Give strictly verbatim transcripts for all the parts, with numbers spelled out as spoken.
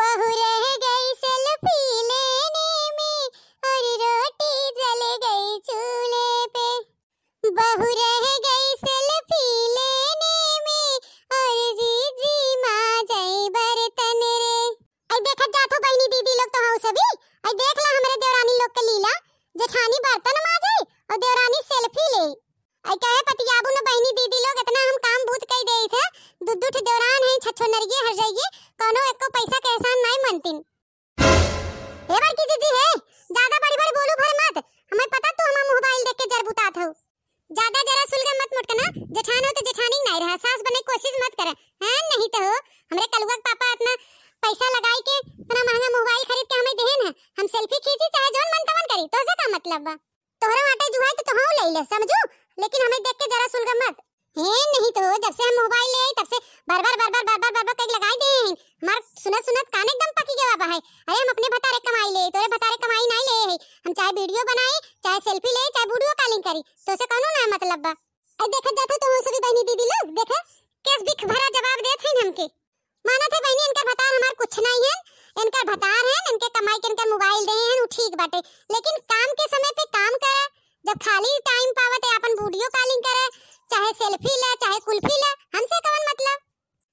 बहू रह गई सेल्फी लेने में और रोटी जल गई चूल्हे पे। बहू रह गई सेल्फी लेने में और जीजी माजई बर्तन रे। आई देखत जात हो बहिनी दीदी लोग तो हौ सभी। आई देख ला हमरे देवरानी लोग के लीला, जेठानी बर्तन माजई और देवरानी सेल्फी लेई। आई कहे पतियाबू न बहिनी दीदी लोग, इतना हम काम बूत कई देई थे, दू दू ठे देवरान हैं, छछो नरिये हर जाइए, कौनो एको पैसा के एहसान नाई मनतिन। हे बड़की जीजी हे, ज्यादा बड़ी बड़ी बोलू भर मत, हमें पता तू हमार मोबाइल देख के जर बुतात हो। ज्यादा जरा सुलगा मत मोटकना, जेठान हो तो जेठानी नाई रहा, सास बने कोशिश मत करे। हाँ, नहीं तो हो, हमरे कलुआ के पापा इतना पैसा लगाई के इतना महंगा मोबाइल खरीद के हमें देहन है, हम सेल्फी खींची चाहे जौन मन तवन करी, तोसे का मतलब बा? तोहरे आटे जुहाई तो तोहू ले ले, समझू, लेकिन हमें देख के जरा सुलगा मत। हे नहीं तो, जब से हम मोबाइल ले आई, तब से बर बर बर बर बर बर बर बर कई लगाई दे हैं। हमार सुनत सुनत कान एकदम पकी गवा बा है। अरे हम अपने भतारे कमाई ले, तोरे भतारे कमाई नाई ले है। हम चाहे वीडियो बनाई, चाहे सेल्फी ले, चाहे वीडियो कॉलिंग करी, तोसे कौनो ना मतलब बा। अरे देखत जात हो तो सभी बहिनी दीदी लोग, देखे, केस बिख भरा जवाब देत हैं हमके। मानत है बहिनी, इनकर भतार हमार कुछ नाई है, इनकर भतार है, इनके कमाई के इनकर मोबाइल दे हैं, उ ठीक बाटे, लेकिन काम के समय पे काम करे, जब खाली टाइम पावत है अपन वीडियो कॉलिंग करे, चाहे सेल्फी ले, चाहे कुल्फी ले, हमसे कवन मतलब?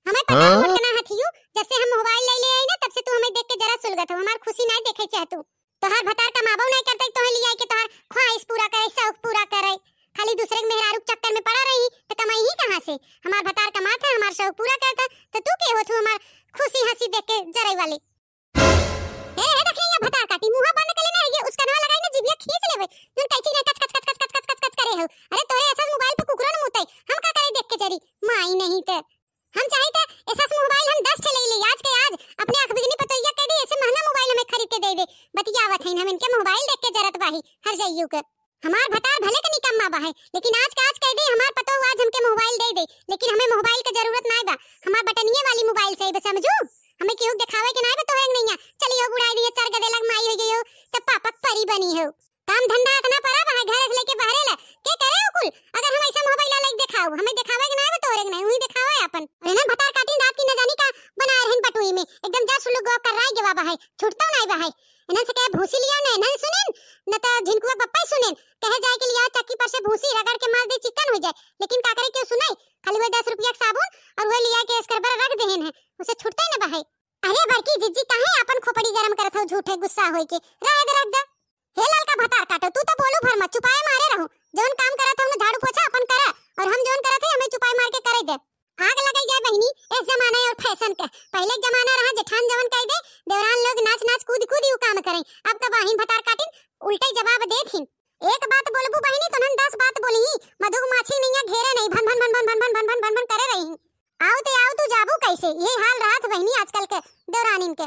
हमें पता हाँ? मोटकना हथियू, जब से हम मोबाइल ले ले आई ना, तब से तू हमें देख के जरा सुलगत हो, हमार खुशी नाई देखे चाहतू। तोहार भतार कमाबो नाई करते, तोहे लिया के तोहार ख्वाहिश पूरा करे, शौक पूरा करे। खाली दूसरे के मेहरारू के चक्कर में पड़ा रही, तो कमाई ही कहाँ से? हमार भतार कमात है, हमार शौक पूरा करता, तो तू के होत हो हमार खुशी हंसी देख के जरई वाली? हे, हे, देखिए, ये भतार काटी, मुंह बंद कर लेना है, ये उसका नवा लगाई ना, जिभिया खींच लेवे। तुम कैची ना कच, कच, कच करे हो। अरे, तोरे ऐसा मोबाइल पे कुकुरो न मुतई, हम का करे देख के जरी? माई नहीं ते। हम चाही त एसस मोबाइल हम दस ठे ले ले, आज के आज। अपने आँख बिगनी पतोहिया कह दे, ऐसे महंगा मोबाइल हमें खरीद के दे दे। बतियावत हईन हम, इनके मोबाइल देख के जरत बाही, हर जाइयू के। हमार भतार भले के निकम्मा बाहे, लेकिन आज के आज कह दे, हमार पतोह आज हमके मोबाइल दे दे, लेकिन हमें मोबाइल के जरूरत नाई बा। हमार बटनिये वाली मोबाइल चाही बा, समझू? हमें केहू देखावे के नाई बा तोहरे नैया। चली हो बुढ़ाई दिए, चार गदे लग माई हो गई हो, तब पापक परी बनी हो। काम धंधा इतना परा बा है, घर से लेके बाहरे ला। के करे हो कुल? अगर हम ऐसा मोबाइल ला लाइक देखाओ, हमें देखावे के ना है, तोरे के ना है, उही देखावे अपन। अरे ना भतार काटिन रात की न जानी का बना रहन पटुई में, एकदम जस लोग गो कर राय गवा बा है, छूटता नहीं बा है। इन्हन से कहे भूसी लिया ना, इन्हन सुनेन, न तो झिनकुआ बप्पा ही सुनेन। कहे जाए के लिया चक्की पर से भूसी रगड़ के मार दे, चिकन हो जाए, लेकिन का करे क्यों सुनाई? खाली वो दस रुपया के साबुन और वो लिया के स्क्रबर रख देहन है, उसे छूटते न बा है। अरे बड़की जिज्जी, काहे अपन खोपड़ी गरम करत हो झूठे गुस्सा होई के? रह दे, रख दे। हे ललका भतार काटो, तू तो बोलू भर मत, चुपाए मारे रहू। जौन काम करत हो ना झाड़ू पोछा अपन करा, और हम जौन करत है हमें चुपाए मार के करे दे। आग लगाई जाए बहिनी, इस जमाना और फैशन के। पहले के जमाना रहा जेठान जवन कह दे, देवरान लोग नाच नाच कूद कूद यू काम करें। अब का बाहिन भतार काटिन उल्टे जवाब देत हिन। एक बात बोलबू बहिनी तो नन दस बात बोली ही। मधुमाछी नैया घेरे नहीं, भन भन भन भन भन भन भन भन भन करे रही। आओ ते आओ, तू जाबू कैसे? यही हाल रहत बहिनी आजकल के देवरानिन के।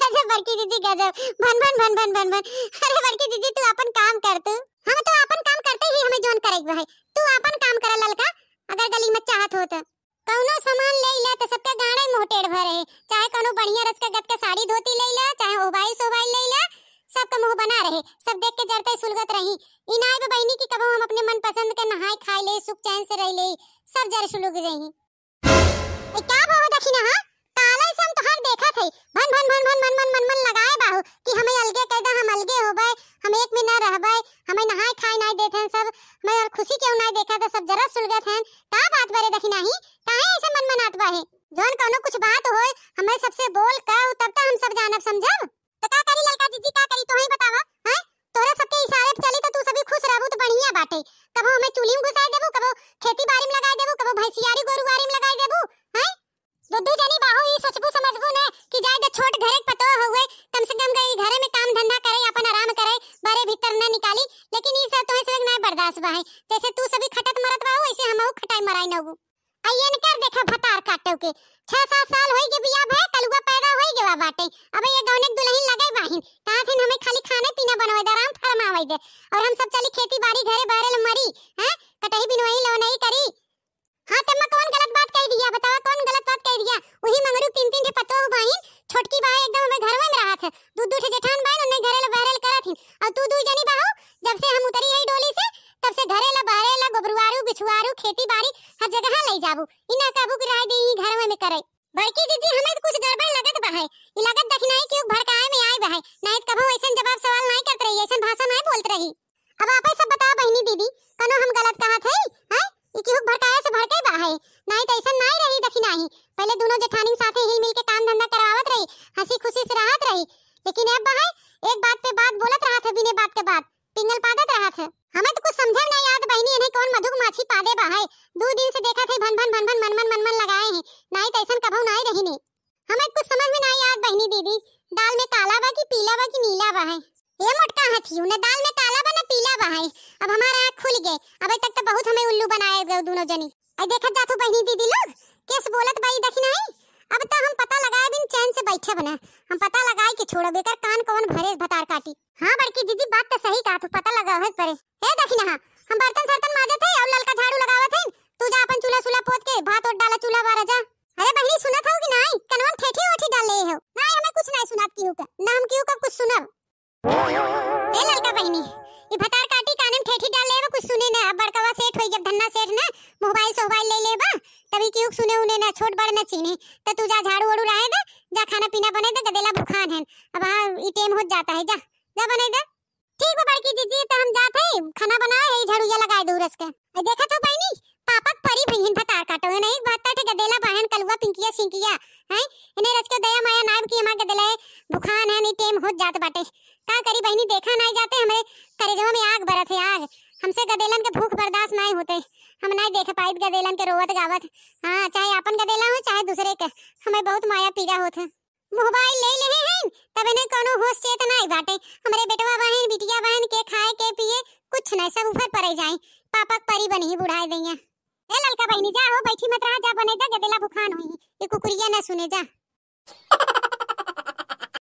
गजब बड़की दीदी गजब, भन भन भन भन भन भन। अरे बड़की दीदी तू अपन काम कर तू। हम तो अपन काम करते ही हमें जोन करे के भाई, तू अपन काम करे ललका, अगर गली में चाहत हो तो। कौनो सामान ले ले तो सबके गाड़े मुंह टेढ़ भरे है, चाहे कौनो बढ़िया रच के गत के साड़ी धोती ले ले, चाहे ओबाइल सोबाइल ले ले, सबके मुंह बना रहे, सब देख के जरते सुलगत रही। ई नाई बा बहिनी कि कबो हम अपने मनपसंद के नहाए खाए ले, सुख चैन से रह ले, सब जर सुलग जही। ए, का भाव दखिना, हाँ? काले से हम तोहार देखत हई, भन भन भन भन मन मन मन मन लगाए बाहु कि हमें अलगे कह दे, हम अलगे होबे, हम एक में ना रहबे, हमें नहाए खाए नाई देत हैं सब, हमें और खुशी क्यों नाई देखा तो सब जरा सुलगत हैं। का बात बरे दखिना ही, काहे ऐसे मन मनात बा है? जौन कौनो कुछ बात होए, हमें सबसे बोल कह, तब तो हम सब जानब समझब। तो का करी ललका जीजी, का करी, तोहई बतावा, हैं? तोहरे सबके इशारे पे चली तो तू सभी खुश रहबू तो बढ़िया बाटे। कबो हमें चूल्ही में घुसाए देबू, कबो खेती बाड़ी में लगाए देबू, कबो भैंसियारी गोरुवारी में लगाए देबू, हैं? दुद्दू जनी बाहू ई सोचबू समझबू न कि जाए दे छोट घरे के पतोह हुए, कम से कम गई घरे में काम धंधा करे, अपन आराम करे, बाहरे भीतर न निकाली, लेकिन ई सब तोहे सब ना बर्दाश्त बा है। जैसे तू सभी खटत मरत बाहू, वैसे हमहू खटाई मराई नबू। आ इनकर देखा भतार काटो के। छह सात साल होई के बियाह भए, कलुआ पैदा होई गवा बाटे। अब ये गौने के दुल्हन लगे बाहिन। कहा थे हमें खाली खाने पीना बनवाई दे, आराम फरमावाई दे। और हम सब चली खेती बाड़ी घरे बहरे ल मरी, हैं? कटही बिनवाई लवनाई करी। हाँ, तेम्मा कौन गलत बात कह दिया? बतावा, कौन गलत बात कह दिया? वही मंगरू तीन तीन ठे पतोह बाहिन, छोटकी बा एकदम हमें घरवा में रहत है। दू दू ठे जेठान बाहिन, उन्हें घरे ल बहरे ल करत हिन। और तू दू जनी बाहू, जब से हम उतरी है डोली से, तब से घरे ला, बहरे ला, गोबरुआरू, बिछुआरू, खेती बाड़ी, हर जगह ले जाबू। ई ना कहबू कि रह दे, ई घरवे में करे। बड़की जीजी, हमें तो कुछ गड़बड़ ई लागत दखिनाही केहू भड़काए में आइ बा है, नाहीं त कभो अइसन जवाब सवाल नाहीं करत रही, अइसन भाषा नाहीं बोलत रही। अब आपै सब बतावा बहिनी दीदी, कउनो हम गलत कहत हई, हैं? ई केहू भड़काए से भड़के बा है, नाहीं त अइसन नाहीं रही दखिनाही। पहिले दुनो जेठानी साथे हिल मिल के काम धंधा करवावत रही, हँसी खुशी से रहत रही, लेकिन अब बा है, एक बात पे बात बोलत रहत है, बिने बात के बात पिंगल पादत रहत है। हमें त कुछ समझे में नाहीं आवत बहिनी, इन्हें कउन मधुक माछी पादे बा है। दू दिन से देखत है भन भन भन भन मन मन मन मन लगाए हैं, नाहीं त अइसन कभो नाहीं रही ने। हमें कुछ समझ में नाहीं आवत बहिनी दीदी, दाल में काला बा कि पीला बा कि नीला बा है। ए मोटका हथियू, न दाल में काला बा न पीला बा है। अब हमार आँख खुल गए, अबे तक त बहुत हमें उल्लू बनाए गए दुनो जनी। आई देखत जात हो बहिनी दीदी लोग, केस बोलत बा ई दखिनाही। अब त हम पता लगाए बिन चैन से बैठब ना, हम पता लगाए के छोड़ब एकर कान कउन भरे भतार काटी। हाँ बड़की जीजी, बात त सही कहत हो, पता लगावे परे। हे दखिनहा, हम बर्तन सर्तन माजत है अउर ललका झाड़ू लगावत है, तू जा अपन चूल्हा सुल्हा पोत के भात ओत डाला चूल्हा बारा जा। अरे बहिनी सुनत हउ कि नाहीं, कनवा में ठेठी ओठी डाल ले हो। नाहीं, हमें कुछ नाहीं सुनात केहू का, ना हम केहू का कुछ सुनब। ए ललका बहिनी, ई भतार काटी काने में ठेठी डाल ले हो, कुछ सुने ना। अब बड़कवा सेठ होई, जब धन्ना सेठ ना मोबाइल सोबाइल ले ले बा, तभी केहू के सुने उने ना, छोट बड़ ना चीन्हे। त तू जा झाड़ू ओड़ू रहे दे, जा खाना पीना बने दे, गदेला भुखान है। अब हाँ, ई टेम होत जात है, जा, जा बने दे। ठीक बा बड़की जीजी, त हम जात है, खाना बनाए है, झाड़ुइया लगाए दे रच के। ए, देखत हो बहिनी, पापक परी भइहन भतार काटो, इन्हें एक बहत्तर ठे गदेला बाहन, कलुआ, पिंकिया, सिंकिया, हैं? इन्हें रच के दया माया नाइब कि हमार गदेला भुखान है, नहीं टेम होत जात बाटे। का करी बहिनी, देखा नाहीं जाते, हमरे करेजवा में आग बरत है, आग। हमसे गदेलन के भूख बर्दाश्त नाहीं होते, हम नाहीं देख पाइत गदेलन के रोवत गावत। हाँ, चाहे आपन गदेला हो, चाहे दूसरे के, हमें बहुत माया पीरा होत है। मोबाइल ले लेहे हैं, तब इन्हें कउनो होश चेत नाहीं बाटे। हमरे बेटवा बहन, बिटिया बहन के खाए के पिए कुछ नाहीं, सब ऊपर परे जाए। पापक परी बनही बुढ़ाए दइया। ए ललका बहिनी, जा हो, बैठी मत रहा, जा बने जा, गदेला भुखान होई, ये कुकुरिया ना सुने, जा।